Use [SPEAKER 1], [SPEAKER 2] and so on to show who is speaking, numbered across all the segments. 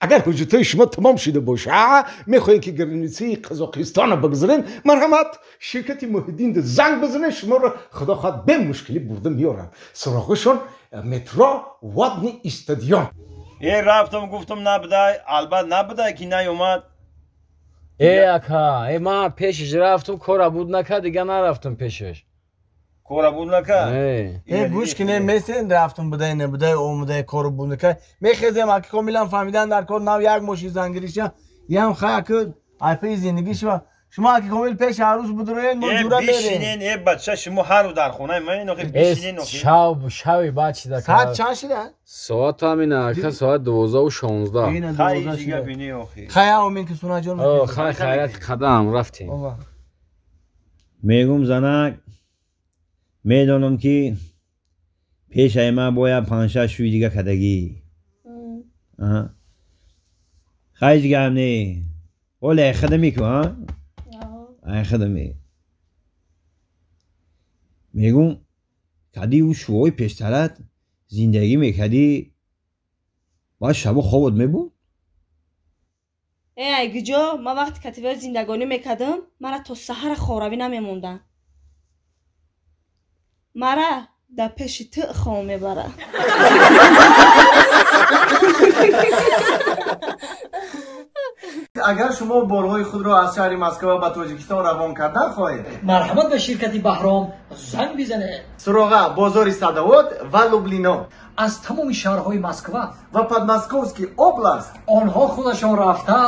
[SPEAKER 1] Агар ҳуҷҷатҳои шумо тамом шуда боша, мехоҳед ки границаи Қазоқистонро бигзарен, марҳамат, ширкати Муҳиддин занг бизанед, шуморо худо хоҳад бемушкилӣ бурда меоранд. Суроғашон метро Водни стадион.
[SPEAKER 2] Э рафтам гуфтам набудай, албат набудай ки наёмад.
[SPEAKER 3] Э ака, э ман пешаш рафтам, кора буд накард, дига нарафтам пешаш.
[SPEAKER 2] Кора буд накард?
[SPEAKER 4] Э гӯш кине месен рафтам будай набудай омудай кору буд накард. Мехезем аки комилан фаҳмидан дар кор нав як мошин зангириша, ям хай аки айпаи зиндагӣ шава. Шумо аки комил пеш ҳар рӯз будроен, мо ҷура берем.
[SPEAKER 2] Бишинен, э бача, шумо ҳар рӯз дар хонаи ман охи бишинен охи.
[SPEAKER 3] Шав, шави баъд чида.
[SPEAKER 4] Соат чанд шуда?
[SPEAKER 3] Соат ҳамина ака, соат 12:16.
[SPEAKER 2] Хай дига бини охи.
[SPEAKER 4] Хай омин ки сунаҷон.
[SPEAKER 3] О, хай хайрат қадам рафтем.
[SPEAKER 2] Мегум занак, медонам ки пешаи ман бояд 5-6 шӯи дига кадагӣ. Хай дигаам не. Оле хадами ку, а? Ай хадами. Мегум кади ӯ шӯҳои пештарат зиндагӣ мекардӣ, баъд шабо хобот мебуд?
[SPEAKER 5] Э ай гиҷо, ман вақти кативаё зиндагонӣ мекардам, мара то саҳара хоравӣ намемондам. Мара дар пеши ту хоб мебарад.
[SPEAKER 4] Агар шумо борҳои худро аз шаҳри Москва ба Тоҷикистон равон кардан хоҳед,
[SPEAKER 6] марҳамат ба ширкати Баҳром занг бизанед.
[SPEAKER 4] Суроға бозори Садовод ва Лублино.
[SPEAKER 6] Аз тамоми шаҳрҳои Москва
[SPEAKER 4] ва Подмосковский област
[SPEAKER 6] онҳо худашон рафта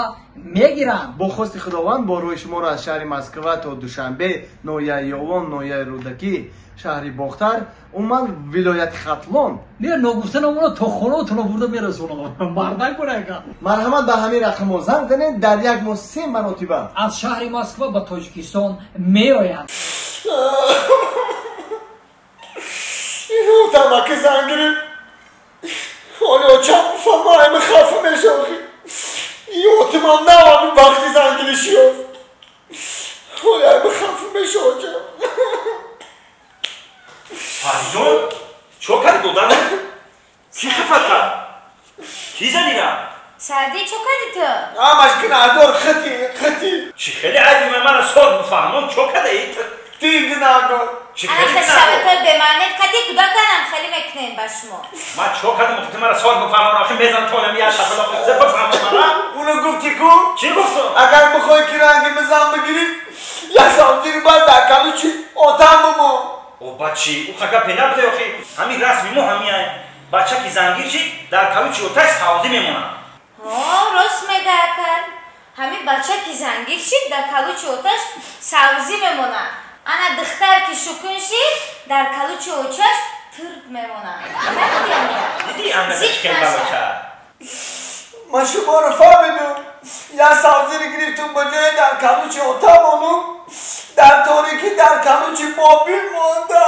[SPEAKER 6] мегиранд.
[SPEAKER 4] Бо хости Худованд борҳои шуморо аз шаҳри Москва то Душанбе, ноҳияи Ёвон, ноҳияи Рӯдакӣ, шаҳри Бохтар, умуман вилояти Хатлон.
[SPEAKER 6] Не, ногуфта намона то хонаотонро бурда мерасонам. Мардак бунака.
[SPEAKER 4] Марҳамат ба ҳамин рақамҳо занг занед, дар як моҳ 3 маротиба
[SPEAKER 6] аз шаҳри Москва ба Тоҷикистон меоянд.
[SPEAKER 4] Тамаки занг гирифт. Ҳоли очам бифаҳма, ами хафа мешавхи. Ётимам навами вақти зангириши ёфт. Ҳоли ами хафа меша очам.
[SPEAKER 7] Фаризон, чо кардӣ додарам? Кӣ хафат кард? Кӣ задира?
[SPEAKER 8] Саъдӣ, чо кардӣ ту?
[SPEAKER 4] Ҳамаш гунаҳгор хати, хати.
[SPEAKER 7] Чӣ хеле айби ман, мана соз бифаҳмон, чо кардаӣ?
[SPEAKER 4] Ти гунаҳгор.
[SPEAKER 7] Чӣ хеле
[SPEAKER 8] Ана советҳои бемаънет кати кӯдаканам хеле мекунем ба шумо.
[SPEAKER 7] Ман чо кардам? Охи ту мара соз бифаҳмон, охи мезанам то олами як шапалоқ зе бифаҳмон мара.
[SPEAKER 4] Уно гуфтӣ ку?
[SPEAKER 7] Чӣ гуфтам?
[SPEAKER 4] Агар бихоҳӣ ки ранги мизан бигирӣ, як савзири баъд дар калучи отам бимон.
[SPEAKER 7] О бачи, ӯ ха гапе набуде охи. Ҳамин расми мо ҳамин бача ки зангир шид, дар калучи оташ савзӣ мемонад.
[SPEAKER 8] Ҳо, рост мега акар. Ҳамин бача ки зангир шид, дар калучи оташ савзӣ мемонад. Ана духтар ки шукун шид, дар калучи очаш тирд мемонад.
[SPEAKER 7] Дидӣ ана чӣ хел бача?
[SPEAKER 4] Ман шуморо фаҳмидам. Як савзиро гирифтум ба ҷои дар калучи отам монум, дар торикӣ дар калучи бобӣ мондам.